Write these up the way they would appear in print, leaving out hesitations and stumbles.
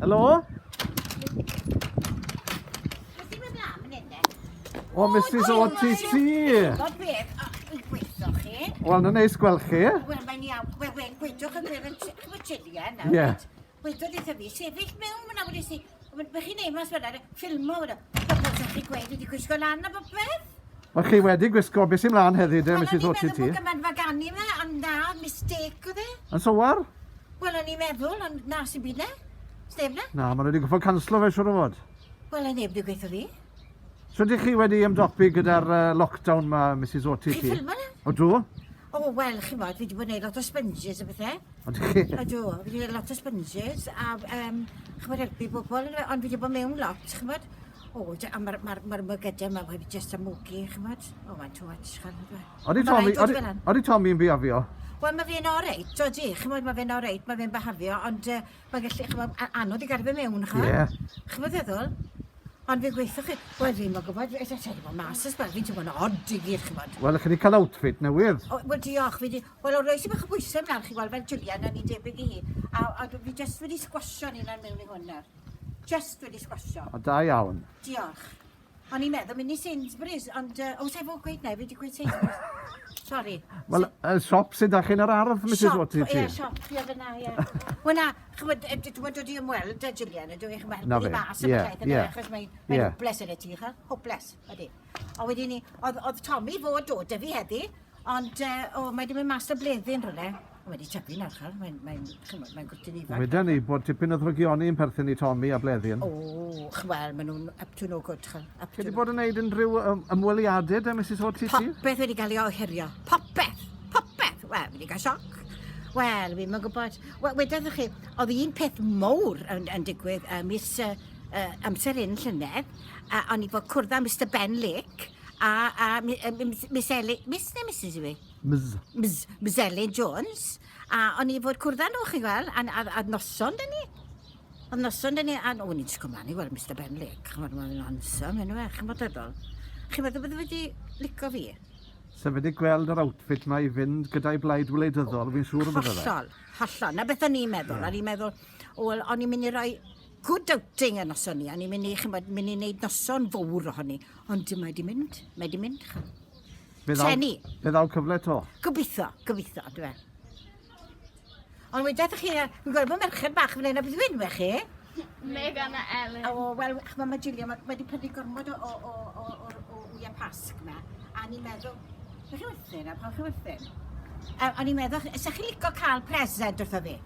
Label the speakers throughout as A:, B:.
A: Helo?
B: Beth sy'n mynd mlaen fan hyn de?
A: O, Mrs OTT!
B: Gwybod beth, i gweithio chi.
A: Wel, na neis gweld chi.
B: Wel, mae'n iawn. Wel, wel, gwedwch yn gwir yn chymod Gillian nawr.
A: Ie.
B: Wedodd eitha fi, sefyll mewn fyna, wedes i, be chi'n neud mas fyna, ffilmo, wedi, pobl sy'n chi gweud wedi gwisgo lan a bopeth.
A: Wel, chi wedi gwisgo, beth sy'n mlaen heddi de, Mrs
B: Wel,
A: OTT?
B: o'n i'n meddwl bod gymaint faganu fe, ond na, mistake oedd e.
A: Yn sowar?
B: Wel, o'n i'n meddwl, ond na, sy'n byd na. Sneb na.
A: Na, maen nhw wedi goffod canslo fe, siwr o fod.
B: Wel, a neb wedi gweithio fi.
A: So ydych chi wedi ymdopi gyda'r uh, lockdown ma, Mrs OTT?
B: Chi'n ffilmo na?
A: O, dw.
B: O, wel, chi'n bod, fi wedi bod yn gwneud lot o sponges a bethau.
A: Ydych chi?
B: Ydw, fi wedi gwneud lot o sponges a, um, chymod, helpu bobl, ond fi wedi bod mewn lot, chymod. O, a mae'r ma ma mygydau yma wedi just amwgu, chymod. O, mae'n too much, chymod.
A: Odi Tommy, odi, odi Tommy yn bihafio?
B: Wel, mae fe'n oreit, odi, chymod, mae fe'n oreit, mae fe'n behafio, ond uh, Mae'n gallu, ch'mod, a- anodd i gadw fe mewn, ch'mod?
A: Ie.
B: Ch'mod feddwl? Ond fi'n gweithio chi, wel fi'n mwyn gwybod, fi eisiau bod mas ysbel, fi'n teimlo'n odd i gyd, ch'mod.
A: Wel, chi wedi cael outfit newydd.
B: O, wel diolch, fi di, wel o roes i bach o bwysau mlaen, chi gweld fel Julian, a ni'n debyg i hi. A, a fi just wedi sgwasio ni'n mewn i hwn nawr. Just wedi sgwasio.
A: O, da iawn.
B: Diolch. O'n i'n meddwl mynd i Sainsbury's, ond... Uh, o, sa'i fod gweud na, fi wedi gweud Sainsbury's. Sorry.
A: Wel, y siop sydd â chi'n yr ardd, Mrs
B: Watt,
A: i ti?
B: Ie, siop, ie, fyna, ie. Wel na, chymod, dwi'n dod i ymweld â Gillian, ydw i, chymod, helpu ni mas am y peth yna, achos mae'n mae hopeless yn y tŷ, chymod, hopeless, ydy. A wedyn ni, oedd, oedd Tommy fod dod â fi heddi, ond, uh, o, mae wedi mynd mas y bleddyn rhywle. Mae wedi tyfu nawr, chal. Mae'n mae, chymod, mae'n gwtyn ifanc.
A: Weda ni bod tipyn o ddrygioni yn perthyn i Tommy a Bleddyn.
B: O, chwel, maen nhw'n up to no good, chal. Up
A: Chi wedi bod yn neud unrhyw um, ymweliadau da Mrs OTT?
B: Popeth wedi cael ei ohirio. Popeth! Popeth! Wel, fi wedi cael sioc. Wel, fi'n mynd gwybod. Wel, wedodd chi, oedd un peth mowr yn, yn digwydd uh, mis uh, uh, amser hyn llynedd, a o'n i fod cwrdd â Mr Ben Lake a, a, a Miss Ellie, Miss neu Mrs yw i?
A: Ms.
B: Ms, Ms Elin Jones, a o'n i fod cwrdd â nhw, chi'n gweld, a, a, a noson dyn ni. Oedd noson dyn ni, a o'n i'n disgwyl mlaen i weld Mr Ben Lake, chymod, mae'n handsome, enw e, chymod feddwl. Chi'n meddwl bydde wedi lico fi?
A: Se wedi gweld yr outfit ma i fynd gyda'i blaid wleidyddol, fi'n siŵr y bydde fe.
B: Hollol, hollol. Na beth o'n i'n meddwl. Yeah. O'n i'n meddwl, wel, o'n i'n mynd i roi good outing y noson ni. O'n i'n mynd i, chymod, mynd i wneud noson fawr ohoni. Ond mae di mynd, mae di mynd.
A: Fe ddaw,
B: Treni.
A: Fe ddaw cyfle to.
B: Gobeithio, gobeithio, dwi. Ond wedodd chi, fi'n gweld bod merched bach fan hyn, a beth yw enwau chi?
C: Megan a Ellen.
B: O, wel, ch'mo' ma' Gillian, ma' wedi prynu gormod o, o, o, o, o, o wyau Pasg 'ma, a ni'n meddwl, be chi'n werthu na, pam chi'n werthu? A o'n i'n meddwl, sa chi'n licio cael present wrtho fi?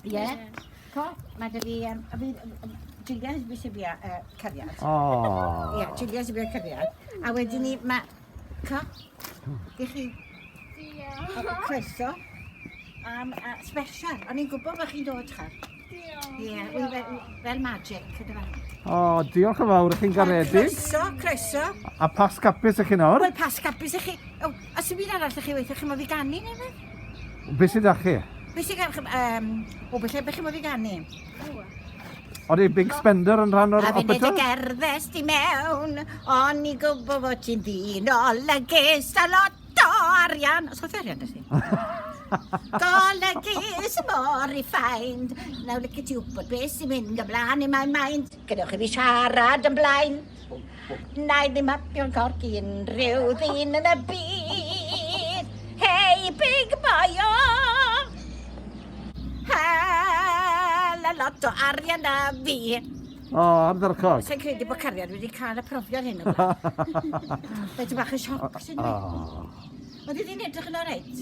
B: Ie? Yeah. Co, mae dy fi, um, fi, Gillian fi sy'n bia uh, cariad.
A: O.
B: Ie, yeah, Gillian sy'n bia cariad. A wedyn ni, mae... Co, i chi.
C: Diolch.
B: Croeso. Am uh, special. O'n i'n gwybod bod chi'n dod, char.
C: Diolch.
B: Ie, yeah, fel, fel magic, ydy fe.
A: O, diolch yn fawr, chi'n garedig.
B: Croeso, croeso.
A: A pasg hapus i chi nawr?
B: Wel, pasg hapus i chi. O, a sy'n byd arall i chi weithio, chi'n modd i ganu neu beth?
A: Be sydd â chi?
B: Be sydd gan chi? Um, o, beth lle, chi'n modd i ganu?
A: Oedd ei Big Spender yn rhan o'r
B: A fi'n neud y
A: opera?
B: gerddes di mewn, o'n i gwybod fod ti'n ddyn olygus a lot o arian. Os oedd arian da ti? Golygus mor refined. Now look at you, bod beth sy'n mynd ymlaen in my mind. Gadewch i fi siarad yn blaen. Na i ddim hapio'n corc i unrhyw ddyn yn y byd. Hey, big boy, oh! Hel a lot o arian da fi.
A: O, oh, ardderchog.
B: Sa'n credu bod cariad wedi cael y profiad hyn o blaen. Fe ti bach yn sioc, sy'n dweud.
A: Oh.
B: Oedd hi'n edrych yn oreit?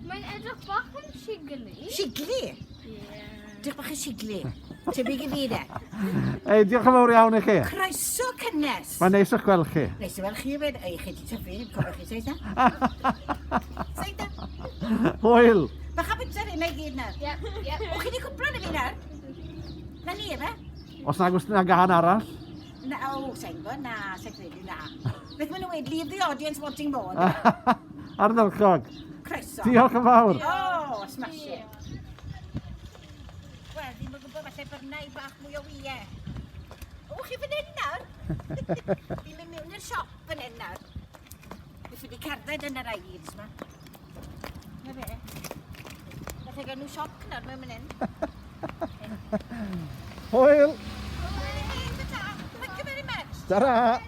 C: Mae'n edrych bach yn sigli.
B: Sigli?
C: Ie.
B: Edrych bach yn sigli. Tebyg i fi de.
A: Ei, diolch yn fawr iawn i chi.
B: Croeso cynnes.
A: Mae'n neis o'ch gweld chi.
B: Neis i weld chi hefyd. Ei, chi di tyfu, cofio chi seis na. Seis na.
A: Hwyl.
B: Bach a bwyta rheina i gyd nawr.
C: Ie, ie.
B: O, chi di cwpla na fi nawr? Na ni, efe?
A: Os nag oes na gan arall?
B: Na, o, sa'n gwybod, na, sa'n credu, na. Beth maen nhw'n weud, leave the audience wanting more.
A: Ardderchog.
B: Croeso.
A: Diolch yn fawr.
B: O, smash it. Wel, fi'n gwybod falle byrna i bach mwy o wyau. O, chi fan hyn nawr? fi'n mynd mewn i'r siop fan hyn nawr. Fi wedi cerdded yn yr ails ma. Na fe. Falle gael nhw siop nawr mewn fan hyn.
A: Hwyl!
B: Thank you very much.
A: Ta-ra!